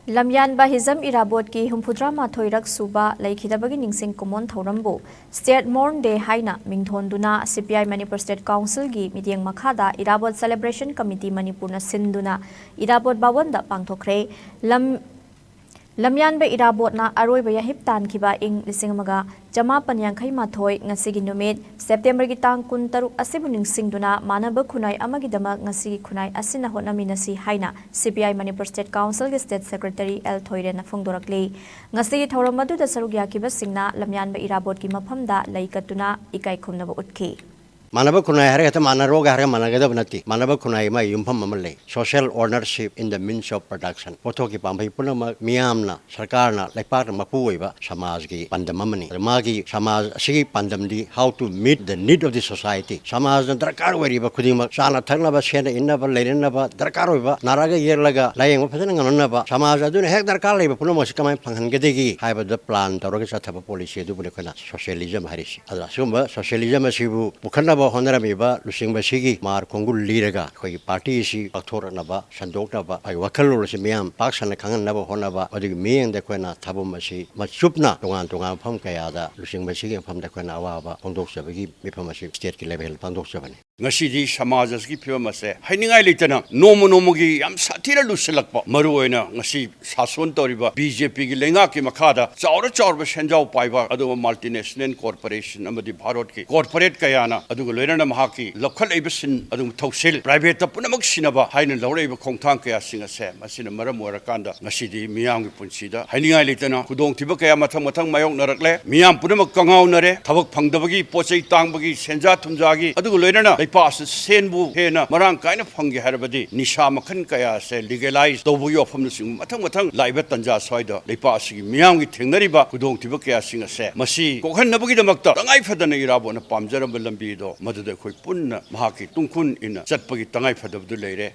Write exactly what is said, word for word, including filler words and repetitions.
ꯂꯝꯌꯥꯟꯕ ꯍꯤꯖꯝ ꯏꯔꯥꯕꯣꯠꯀꯤ ꯍꯨꯝꯐꯨꯇꯔꯥ ꯃꯥꯊꯣꯏꯔꯛ ꯁꯨꯕ ꯂꯩꯈꯤꯗꯕꯒꯤ ꯅꯤꯡꯁꯤꯡ ꯀꯨꯝꯑꯣꯟ ꯊꯧꯔꯝꯕꯨ State Mourn Day ꯍꯥꯏꯅ ꯃꯤꯡꯊꯣꯟꯗꯨꯅ C P I Manipur State Council ꯒꯤ ꯃꯤꯠꯌꯦꯡ ꯃꯈꯥꯗ ꯏꯔꯥꯕꯣꯠ Celebration Committee ꯃꯅꯤꯄꯨꯔꯅ ꯁꯤꯟꯗꯨꯅ ꯏꯔꯥꯕꯣꯠ ꯚꯋꯟꯗ ꯄꯥꯡꯊꯣꯛꯈ꯭ꯔꯦ꯫ ꯂꯝ, ꯂꯝꯌꯥꯟꯕ ꯏꯔꯥꯕꯣꯠꯅ ꯑꯔꯣꯏꯕ ꯌꯥꯍꯤꯞ ꯇꯥꯟꯈꯤꯕ ꯏꯪ ꯂꯤꯁꯤꯡ ꯑꯃꯒ ꯆꯃꯥꯄꯟ ꯌꯥꯡꯈꯩ ꯃꯥꯊꯣꯏ ꯉꯁꯤꯒꯤ ꯅꯨꯃꯤꯠ September ꯒꯤ ꯇꯥꯡ ꯀꯨꯟꯇꯔꯨꯛ ꯑꯁꯤꯕꯨ ꯅꯤꯡꯁꯤꯡꯗꯨꯅ ꯃꯥꯟꯅꯕ ꯈꯨꯟꯅꯥꯏ ꯑꯃꯒꯤꯗꯃꯛ ꯉꯁꯤꯒꯤ ꯈꯨꯟꯅꯥꯏ ꯑꯁꯤꯅ ꯍꯣꯠꯅꯃꯤꯟꯅꯁꯤ ꯍꯥꯏꯅ C P I Manipur State Council ꯒꯤ State Secretary L ꯊꯣꯏꯔꯦꯟꯅ ꯐꯣꯡꯗꯣꯔꯛꯂꯤ꯫ ꯉꯁꯤꯒꯤ ꯊꯧꯔꯝ ꯑꯗꯨꯗ ꯁꯔꯨꯛ ꯌꯥꯈꯤꯕꯁꯤꯡꯅ ꯂꯝꯌꯥꯟꯕ ꯏꯔꯥꯕꯣꯠꯀꯤ ꯃꯐꯝꯗ ꯂꯩ ꯀꯠꯇꯨꯅ ꯏꯀꯥꯏ ꯈꯨꯝꯅꯕ ꯎꯠꯈꯤ꯫ ꯃꯥꯟꯅꯕ ꯈꯨꯟꯅꯥꯏ ꯍꯥꯏꯔꯒ ꯍꯦꯛꯇ ꯃꯥꯟꯅꯔꯣꯒ ꯍꯥꯏꯔꯒ ꯃꯥꯟꯅꯒꯗꯕ ꯅꯠꯇꯦ꯫ ꯃꯥꯟꯅꯕ ꯈꯨꯟꯅꯥꯏ ꯑꯃꯒꯤ ꯌꯨꯝꯐꯝ ꯑꯃ ꯂꯩ, social ownership in the means of production꯫ ꯄꯣꯠꯊꯣꯛꯀꯤ ꯄꯥꯝꯕꯩ ꯄꯨꯝꯅꯃꯛ ꯃꯤꯌꯥꯝꯅ, ꯁꯔꯀꯥꯔꯅ, ꯂꯩꯄꯥꯛꯅ ꯃꯄꯨ ꯑꯣꯏꯕ ꯁꯃꯥꯖꯒꯤ ꯄꯥꯟꯗꯝ ꯑꯃꯅꯤ꯫ ꯑꯗ ꯃꯥꯒꯤ ꯁꯃꯥꯖ ꯑꯁꯤꯒꯤ ꯄꯥꯟꯗꯝꯗꯤ how to meet the need of the society꯫ ꯁꯃꯥꯖꯅ ꯗꯔꯀꯥꯔ ꯑꯣꯏꯔꯤꯕ ꯈꯨꯗꯤꯡꯃꯛ, ꯆꯥꯅ ꯊꯛꯅꯕ, ꯁꯦꯠꯅ ꯏꯟꯅꯕ, ꯂꯩꯅꯅꯕ ꯗꯔꯀꯥꯔ ꯑꯣꯏꯕ, ꯅꯥꯔꯛꯑꯒ ꯌꯦꯛꯂꯒ ꯂꯥꯌꯦꯡꯕ ꯐꯖꯅ ꯉꯝꯅꯅꯕ, ꯁꯃꯥꯖ ꯑꯗꯨꯅ ꯍꯦꯛ ꯗꯔꯀꯥꯔ ꯂꯩꯕ ꯄꯨꯝꯅꯃꯛꯁꯤ ꯀꯃꯥꯏꯅ ꯐꯪꯍꯟꯒꯗꯒꯦ ꯍꯥꯏꯕꯗ plan ꯇꯧꯔꯒ ꯆꯠꯊꯕ policy ꯑꯗꯨꯕꯨꯅꯤ ꯑꯩꯈꯣꯏꯅ socialism ꯍꯥꯏꯔꯤꯁꯤ꯫ ꯑꯗꯨꯅ ꯑꯁꯤꯒꯨꯝꯕ socialism ꯑꯁꯤꯕꯨ ꯄꯨꯈꯠꯅꯕ ꯍꯣꯠꯅꯔꯝꯃꯤꯕ ꯂꯨꯆꯤꯡꯕꯁꯤꯒꯤ ꯃꯥꯔ ꯈꯣꯡꯒꯨꯜ ꯂꯤꯔꯒ ꯑꯩꯈꯣꯏꯒꯤ party ꯑꯁꯤ ꯄꯥꯛꯊꯣꯔꯛꯅꯕ, ꯁꯟꯗꯣꯛꯅꯕ, ꯑꯩꯈꯣꯏꯒꯤ ꯋꯥꯈꯜꯂꯣꯟ ꯑꯁꯤ ꯃꯤꯌꯥꯝ ꯄꯥꯛ ꯁꯟꯅ ꯈꯪꯍꯟꯅꯕ ꯍꯣꯠꯅꯕ, ꯑꯗꯨꯒꯤ ꯃꯤꯠꯌꯦꯡꯗ ꯑꯩꯈꯣꯏꯅ ꯊꯥꯕꯨꯝ ꯑꯁꯤ ꯃꯆꯨꯞꯅ ꯇꯣꯉꯥꯟ ꯇꯣꯉꯥꯟꯕ ꯃꯐꯝ ꯀꯌꯥꯗ ꯂꯨꯆꯤꯡꯕꯁꯤꯒꯤ ꯃꯐꯝꯗ ꯑꯩꯈꯣꯏꯅ ꯑꯋꯥꯕ ꯐꯣꯡꯗꯣꯛꯆꯕꯒꯤ ꯃꯤꯐꯝ ꯑꯁꯤ state ꯀꯤ level ꯐꯣꯡꯗꯣꯛꯆꯕꯅꯤ꯫ ꯉꯁꯤꯗꯤ ꯁꯃꯥꯖ ꯑꯁꯤꯒꯤ ꯐꯤꯕꯝ ꯑꯁꯦ ꯍꯥꯏꯅꯤꯡꯉꯥꯏ ꯂꯩꯇꯅ ꯅꯣꯡꯃ ꯅꯣꯡꯃꯒꯤ ꯌꯥꯝ ꯁꯥꯊꯤꯅ ꯂꯨꯁꯤꯜꯂꯛꯄ, ꯃꯔꯨꯑꯣꯏꯅ ꯉꯁꯤ ꯁꯥꯁꯣꯟ ꯇꯧꯔꯤꯕ B J P ꯒꯤ ꯂꯩꯉꯥꯛꯀꯤ ꯃꯈꯥꯗ ꯆꯥꯎꯔ ꯆꯥꯎꯔꯕ ꯁꯦꯟꯖꯥꯎ ꯄꯥꯏꯕ ꯑꯗꯨꯒꯨꯝꯕ multinational corporation ꯑꯃꯗꯤ ꯚꯥꯔꯠꯀꯤ corporate ꯀꯌꯥꯅ, ꯑꯗꯨꯒ ꯂꯣꯏꯅꯅ ꯃꯍꯥꯛꯀꯤ ꯂꯧꯈꯠꯂꯛꯏꯕ ꯁꯤꯟ ꯑꯗꯨꯒ ꯊꯧꯁꯤꯜ private ꯇ ꯄꯨꯝꯅꯃꯛ ꯁꯤꯟꯅꯕ ꯍꯥꯏꯅ ꯂꯧꯔꯛꯏꯕ ꯈꯣꯡꯊꯥꯡ ꯀꯌꯥꯁꯤꯡ ꯑꯁꯦ, ꯃꯁꯤꯅ ꯃꯔꯝ ꯑꯣꯏꯔꯀꯥꯟꯗ ꯉꯁꯤꯗꯤ ꯃꯤꯌꯥꯝꯒꯤ ꯄꯨꯟꯁꯤꯗ ꯍꯥꯏꯅꯤꯡꯉꯥꯏ ꯂꯩꯇꯅ ꯈꯨꯗꯣꯡꯊꯤꯕ ꯀꯌꯥ ꯃꯊꯪ ꯃꯊꯪ ꯃꯥꯌꯣꯛꯅꯔꯛꯂꯦ꯫ ꯃꯤꯌꯥꯝ ꯄꯨꯝꯅꯃꯛ ꯀꯉꯥꯎꯅꯔꯦ꯫ ꯊꯕꯛ ꯐꯪꯗꯕꯒꯤ, ꯄꯣꯠ ꯆꯩ ꯇꯥꯡꯕꯒꯤ, ꯁꯦꯟꯖꯥ ꯊꯨꯝꯖꯥꯒꯤ, ꯑꯗꯨꯒ ꯂꯣꯏꯅꯅ ꯂꯩꯄꯥꯛ ꯑꯁꯤ ꯁꯦꯟꯕꯨ ꯍꯦꯟꯅ ꯃꯔꯥꯡ ꯀꯥꯏꯅ ꯐꯪꯒꯦ ꯍꯥꯏꯔꯕꯗꯤ ꯅꯤꯁꯥ ꯃꯈꯜ ꯀꯌꯥ ꯑꯁꯦ legalize ꯇꯧꯕꯒꯤ ꯋꯥꯐꯝꯅꯆꯤꯡꯕ ꯃꯊꯪ ꯃꯊꯪ ꯂꯥꯛꯏꯕ ꯇꯥꯟꯖꯥ ꯁ꯭ꯋꯥꯏꯗ ꯂꯩꯄꯥꯛ ꯑꯁꯤꯒꯤ ꯃꯤꯌꯥꯝꯒꯤ ꯊꯦꯡꯅꯔꯤꯕ ꯈꯨꯗꯣꯡꯊꯤꯕ ꯀꯌꯥꯁꯤꯡ ꯑꯁꯦ ꯃꯁꯤ ꯀꯣꯛꯍꯟꯅꯕꯒꯤꯗꯃꯛꯇ ꯇꯉꯥꯏ ꯐꯗꯅ ꯏꯔꯥꯕꯣꯠꯅ ꯄꯥꯝꯖꯔꯝꯕ ꯂꯝꯕꯤꯗꯣ ꯃꯗꯨꯗ ꯑꯩꯈꯣꯏ ꯄꯨꯟꯅ ꯃꯍꯥꯛꯀꯤ ꯇꯨꯡ ꯀꯣꯏꯅ ꯏꯟꯅ ꯆꯠꯄꯒꯤ ꯇꯉꯥꯏ ꯐꯗꯕꯗꯨ ꯂꯩꯔꯦ꯫